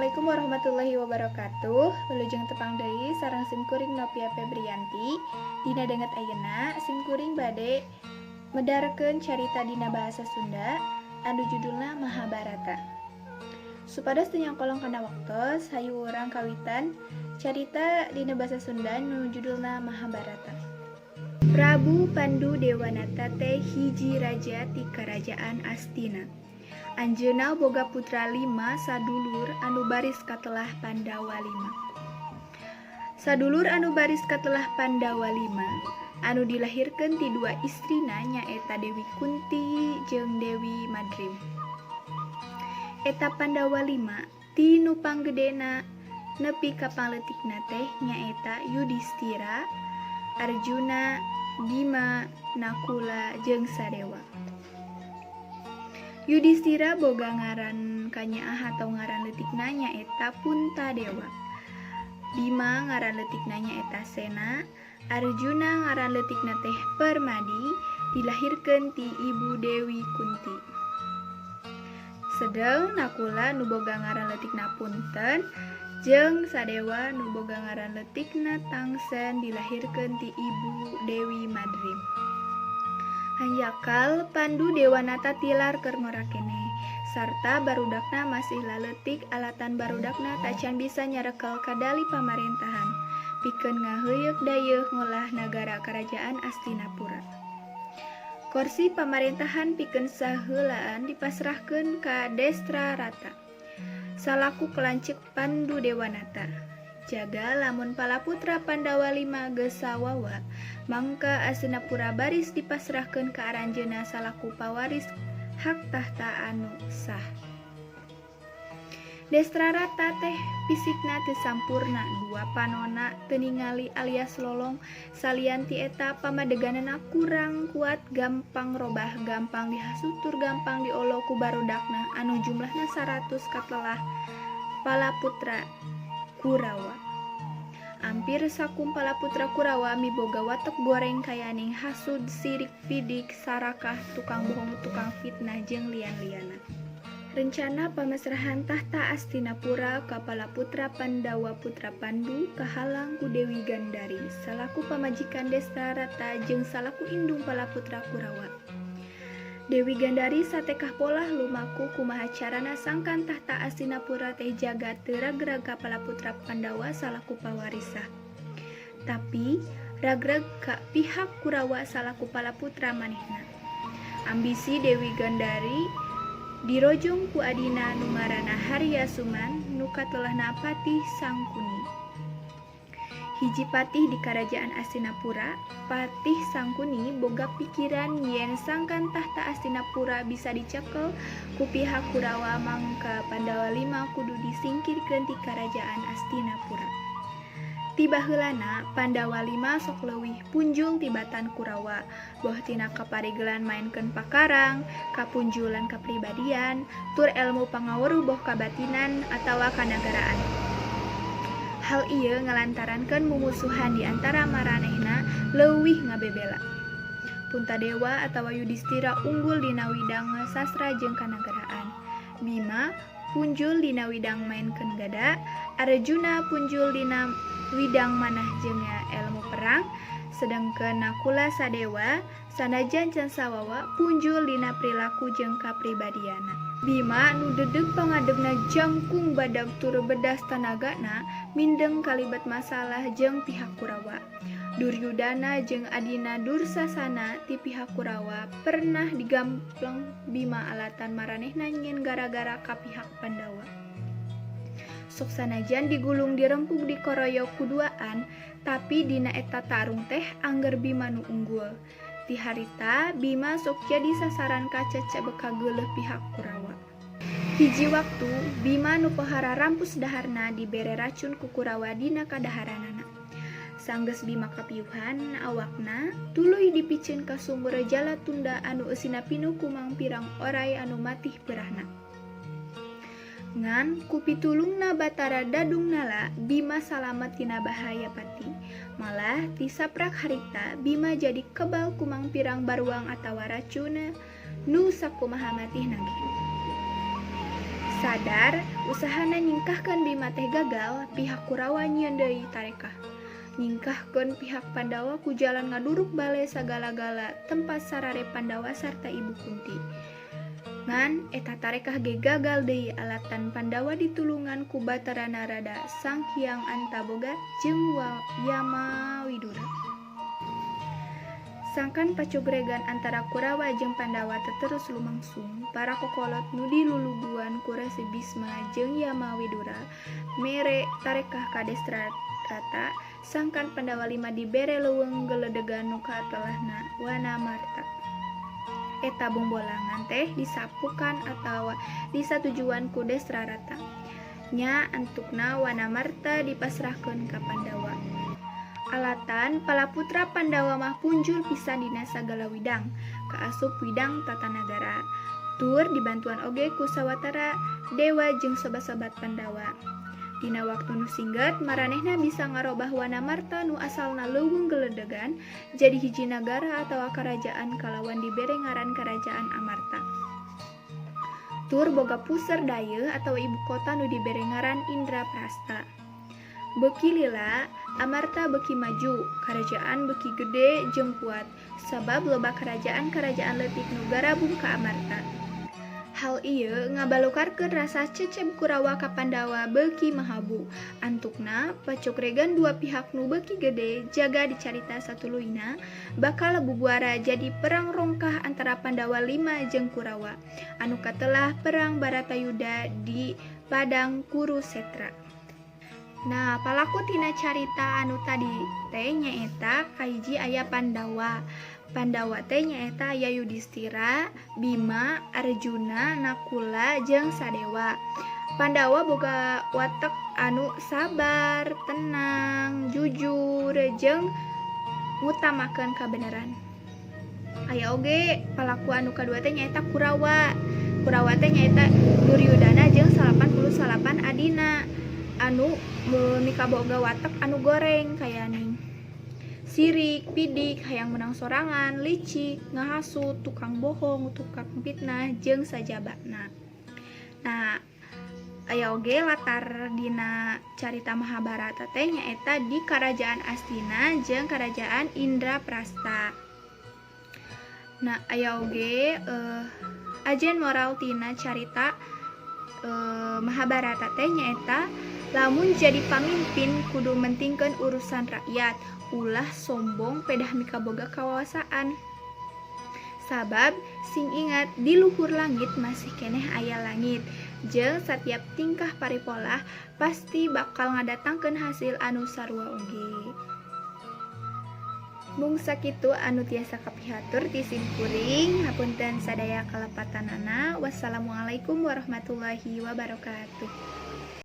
Assalamualaikum warahmatullahi wabarakatuh. Wilujeng tepang deui sareng sim kuring Novia Febrianti. Dina danget ayeuna sim kuring bade medarkeun carita dina bahasa Sunda anu judulna Mahabharata. Supados teu nyangkolong kana waktos, hayu urang kawitan carita dina bahasa Sunda nu judulna Mahabharata. Prabu Pandu Dewanata teh hiji raja ti Karajaan Astina. Anjeunna boga putra lima sadulur anu baris katelah Pandawa Lima. Sadulur anu baris katelah Pandawa Lima anu dilahirkeun ti dua istrina, nyaeta Dewi Kunti jeung Dewi Madrim. Eta Pandawa Lima ti nu panggedena nepi ka pangleutikna teh nyaeta Yudistira, Arjuna, Bima, Nakula jeung Sadewa. Yudistira boga ngaran kanyaah atau ngaran leutikna nyaeta Puntadewa. Bima ngaran leutikna nyaeta Sena, Arjuna ngaran leutikna teh Permadi, dilahirkeun ti ibu Dewi Kunti. Sedeng Nakula nu boga ngaran leutikna Punten jeung Sadewa nu boga ngaran leutikna Tangsen, dilahirkeun ti ibu Dewi Madrim. Hanjakal Pandu Dewanata tilar keur ngora keneh sarta barudakna masih laleutik, alatan barudakna tacan bisa nyarekel kadali pamarentahan pikeun ngaheuyeuk dayeuh ngolah nagara Karajaan Astinapura. Korsi pamarentahan pikeun saheulaan dipasrahkeun ka Destrarata salaku lanceuk Pandu Dewanata. Jaga lamun palaputra Pandawa Lima geus sawawa, mangka Astinapura baris dipasrahkeun ka aranjeunna salaku pawaris hak tahta anu sah. Destrarata teh fisikna teu sampurna, dua panona teu ningali alias lolong. Salian ti eta, pamadeganana kurang kuat, gampang robah, gampang dihasut tur gampang diolo ku barudakna anu jumlahna 100 katelah palaputra Kurawa. Ampir sakum palaputra Kurawa miboga watek goreng kayaning hasud, sirik, pidik, sarakah, tukang bohong, tukang fitnah jeung lian-lianna. Rencana pamasrahan tahta Astinapura ka palaputra Pandawa putra Pandu kahalang ku Dewi Gandari salaku pamajikan Destrarata jeung salaku indung palaputra Kurawa. Dewi Gandari satekah polah lumaku kumaha carana sangkan tahta Astinapura teh jaga teu ragrag ka palaputra Pandawa salaku pawaris sah, tapi ragrag ka pihak Kurawa salaku palaputra manehna. Ambisi Dewi Gandari dirojong ku adina nu ngaranna Harya Suman, nu katelahna Patih Sangkuni. Hiji patih di Karajaan Astinapura, Patih Sangkuni boga pikiran yen sangkan tahta Astinapura bisa dicekel ku pihak Kurawa, mangka Pandawa Lima kudu disingkirkeun ti Karajaan Astinapura. Ti baheulana Pandawa Lima sok leuwih punjul tibatan Kurawa, boh tina kaparigelan maenkeun pakarang, kapunjulan kapribadian, tur elmu pangaweruh, boh kabatinan atawa kanagaraan. Hal ieu ngalantarankeun mumusuhan di antara maranehna leuwih ngabebela. Puntadewa atawa Yudistira unggul dina widang sastra jeung kanagaraan. Bima punjul dina widang maenkeun gada, Arjuna punjul dina widang manah jeung elmu perang, sedengkeun Nakula Sadewa sanajan can sawawa punjul dina perilaku jeung kapribadianna. Bima nu dedeg pangadegna jangkung badag tur bedas tanagana mindeng kalibat masalah jeung pihak Kurawa. Duryudana jeung adina Dursasana ti pihak Kurawa pernah digampleng Bima alatan maranehna nyieun gara-gara ka pihak Pandawa. Sok sanajan digulung, dirempug, dikoroyok ku duaan, tapi dina eta tarung teh angger Bima nu unggul. Ti harita Bima sok jadi sasaran kacecebek kageuleuh pihak Kurawa. Hiji waktu Bima nu pohara rampus daharna dibere racun ku Kurawa dina kadaharanana. Sanggeus Bima kapiuhan awakna, tuluy dipiceun ka sumur Jalatunda anu eusina pinuh ku mangpirang oray anu matih peurahna. Ngan ku pitulungna Batara Dadung Nala, Bima salamet tina bahaya pati. Malah ti saprak harita Bima jadi kebal ku mangpirang baruang atawa racun nu sakumaha matihna ge. Sadar usahana nyingkahkeun Bima teh gagal, pihak Kurawa nyieun deui tarekah. Nyingkahkeun pihak Pandawa ku jalan ngaduruk bale sagala-gala tempat sarare Pandawa sarta Ibu Kunti. Ngan eta tarekah ge gagal deui alatan Pandawa ditulungan ku Batara Narada, Sang Hyang Antaboga jeung Yama Widura. Sangkan pacugregan antara Kurawa jeung Pandawa terus lumangsung, para kokolot nu diluluguan ku Resi Bisma jeung Yama Widura mere tarekah ka Destrarata sangkan Pandawa lima dibere leuweung geledegan nu katelahna Wanamarta. Eta bongbolangan teh disapukan atawa disatujuan ku Destrarata. Nya antukna Wanamarta dipasrahkeun ka Pandawa. Alatan palaputra Pandawa mah punjul pisan dina sagala widang, kaasup widang tatanagara. Tur dibantuan oge ku sawatara dewa jeung sobat-sobat Pandawa. Dina waktu nu singget maranehna bisa ngarobah Wanamarta nu asalna leuweung geledegan jadi hiji nagara atawa karajaan kalawan dibere ngaran Karajaan Amarta. Tur boga puseur dayeuh atawa ibu kota nu dibere ngaran Indraprasta. Beuki lila, Amarta beuki maju, karajaan beuki gede jeung kuat, sabab loba karajaan-karajaan leutik nu garabung ka Amarta. Hal ieu ngabalukarkeun rasa ceceb Kurawa ka Pandawa beuki mahabu. Antukna pacukregan dua pihak nu beuki gede jaga dicarita satuluyna bakal bubuara jadi perang rongkah antara Pandawa lima jeung Kurawa anu katelah Perang Baratayuda di Padang Kurusetra. Nah, palaku tina carita anu tadi teh nyaeta kahiji aya Pandawa. Pandawa teh nyaeta aya Yudhistira, Bima, Arjuna, Nakula jeung Sadewa. Pandawa boga watek anu sabar, tenang, jujur jeung ngutamakeun kabeneran. Aya oge palaku anu kadua teh nyaeta Kurawa. Kurawa teh nyaeta Duryudana jeung 99 adina anu mikaboga watek anu goreng kayaning sirik, pidik, hayang menang sorangan, licik, ngahasut, tukang bohong, tukang fitnah, jeung sajabana. Nah, aya oge latar dina carita Mahabharata teh nyaeta di Karajaan Astina jeung Karajaan Indraprasta. Nah, aya oge ajen moral tina carita Mahabharata teh nyaeta lamun jadi pamimpin kudu mentingkeun urusan rakyat, ulah sombong pedah mikaboga kawasaan. Sabab sing ingat di luhur langit masih keneh aya langit, jeung setiap tingkah paripolah pasti bakal ngadatangkeun hasil anu sarua oge. Mung sakitu anu tiasa kapihatur ti sim kuring, hapunten sadaya kalepatanana. Wassalamualaikum warahmatullahi wabarakatuh.